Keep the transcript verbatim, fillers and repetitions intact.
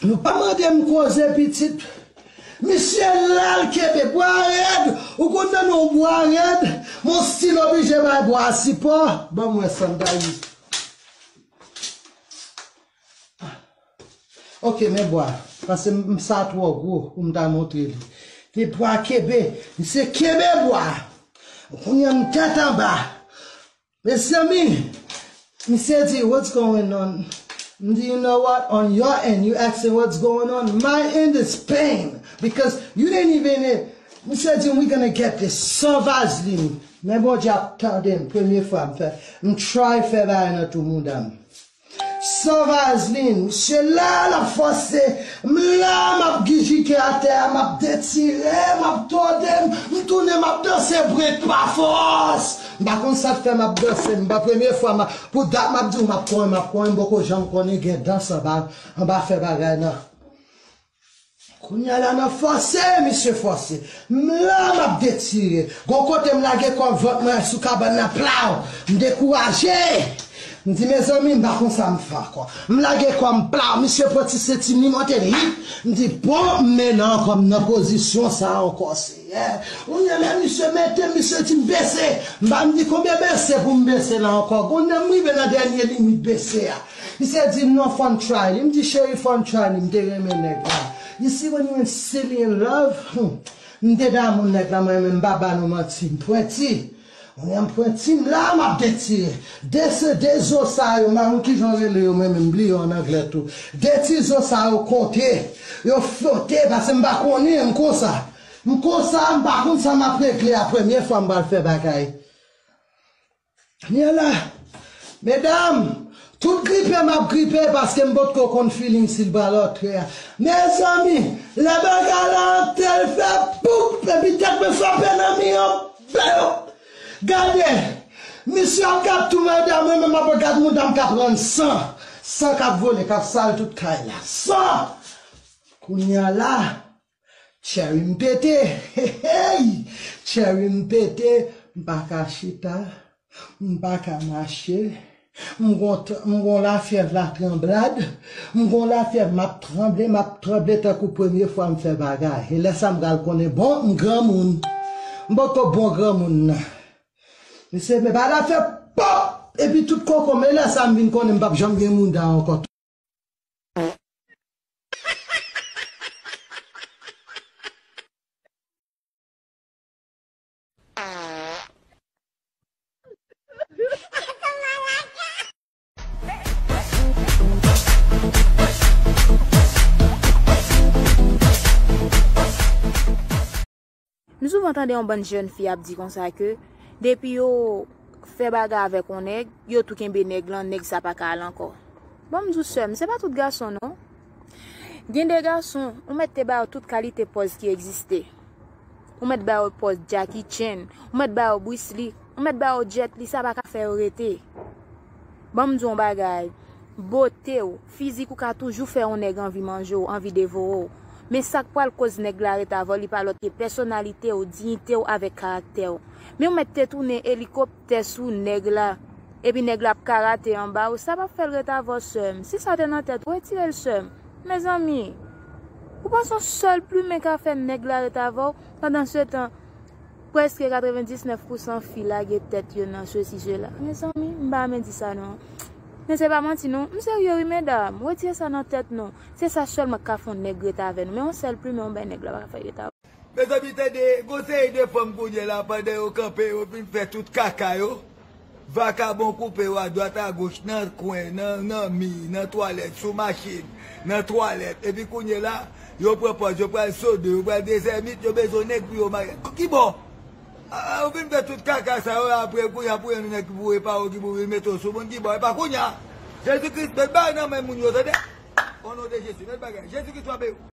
Nou pa mande m koze pitit. Misye la l kenbe bwa rèd. Ou konn nan yon bwa rèd. Mon stil oblije bay bwa a sipò. Ban mwen sandal. Ok, men bwa. Paske m, m sa twò gwo pou m ta montre li. Te bwa kenbe. Misye kenbe bwa. Kounye a m tèt anba. Mezanmi, misye di, "What's going on?" M di, "You know what? On your end, you asking what's going on. My end is pain because you didn't even." Misye di, "We gonna get this." San vazlin. Men Bondye ap tande m. Premye fwa m fè. M try fè bagay nan tou mouda m. San vazlin, misye la, l ap fòse. M la, m ap gijike atè a, m ap detire, m ap tòde, m tounen, m ap danse brek pa fòs. M pa konn sa k fè m ap danse, m pa premye fwa, m ap, pou dat m ap di w m ap konnen, m ap konnen, m poko janm konnen gen dans anba, anba fè bagay nan. Kounye a la nan fòse, misye fòse. M la, m ap detire. Gon kote m lage kò m vant mwen sou kabann nan, plaw. M dekouraje. M di, "Mezanmi, m pa konn sa m fè ankò." M lage kò m, plaw. Misye pran ti senti m, li monte li. M di, "Bon, m mennen ankò, m nan pozisyon sa ankò, Seyè." Kounye a la, misye mete m, misye di m bese. M pa, m di, "Konbyen bese pou m bese la ankò?" Kounye a, m rive nan dènye limit bese a. Misye di m, "Non, fò n try li." M di, "Cheri, fò n try li." M te renmen nèg la. You see, when you in silly in love, hmm, m te damou nèg la, mwen menm, m pa ba nou manti, m pwenti. Mwen, m pwenti, m la, m ap detire. De se de zo sa yo, m pa konn kijan yo rele yo, mwen menm, m bliye yo an anglè tou. De ti zo sa yo kote, yo flote, paske m pa konnen, m konsa. M konsa, m pa konn sa m ap regle a, premye fwa m pral fè bagay. Kounye a la, medam, tout gripe m ap gripe paske m potko konn feeling si l pral antre a. Mezanmi, lè bagay la antre, l fè poup, epi tèt mwen frape nan mi an, bèw. Gade, misye ap gad tou medam, mwen menm m ap gad mouda m k ap rann san. San k ap vole, k ap sal tout kay la. San! Kounye a la, Cheri m pete, hey! Cheri m pete, m pa ka chita, m pa ka mache, m gon t-, m gon lafyèv latranblad, m gon lafyèv m ap tranble, m ap tranble tankou premye fwa m fè bagay. E lè sa m pral konnen bon, m granmoun. M poko bon granmoun nan. Mesye, men bagay la fè pòp! Epi tout koko, men lè sa m vin konnen m p ap janm gen mouda ankò. M souvan tande yon bann jèn fi ap di konsa ke depi yo fè bagay avèk yon nèg, yo tou kenbe nèg lan, nèg sa pa ka al ankò. Bon, m di w sè m, se pa tout gason non. Gen de gason, ou mèt te ba yo tout kalite pòz ki egziste. Ou mèt ba yo pòz Jackie Chan, ou mèt ba yo Bruce Lee, ou mèt ba yo Jet Li, sa pa ka fè yo rete. Ban m di w yon bagay, bote w, fizik ou ka toujou fè yon nèg anvi manje w, anvi devore w. Men sa k pral koz nèg la ret avè w, li pa lòt ke pèsonalite w, diyite w avèk karaktè w. Men w mèt te tounen elikoptè sou nèg la, epi nèg la ap karate anba w, sa p ap fè l ret avè w, sè m. Si sa te nan tèt ou, retire l, sè m. Mezanmi, ou panse yon sèl plimen ka fè nèg la ret avè w? Pandansetan, prèske katrevendiznèf pousan fi lage tèt yo nan sesi, sela. Mezanmi, m pa renmen di sa non. Men se pa manti non. M serye wi, medam. Retire sa nan tèt nou. Se sa sèlman k ka fè yon nèg ret avè nou. Men yon sèl plimen, yon bèl nèg la pa ka fè ret avè w. Mezanmi, tande, gon seri de fanm kounye a la, pandan yo kanpe, yo fin fè tout kaka yo. Vakabon koupe yo adwat agoch, nan kwen, nan, nan mi, nan twalèt, sou machin, nan twalèt. Epi kounye a la, yo pran pòz, yo pral sode, yo pral dezèmit, yo bezwen nèg pou yo marye. K-, kibò? A, a, ou fin fè tout kaka sa yo, apre kounye a pou yon nèg ki pou repare w, ki pou vin mete w sou moun, kibò? E pa kounye a. Jezi Kris, met bagay nan men moun yo, tande? O non de Jezi, met bagay. Jezi Kris, w ap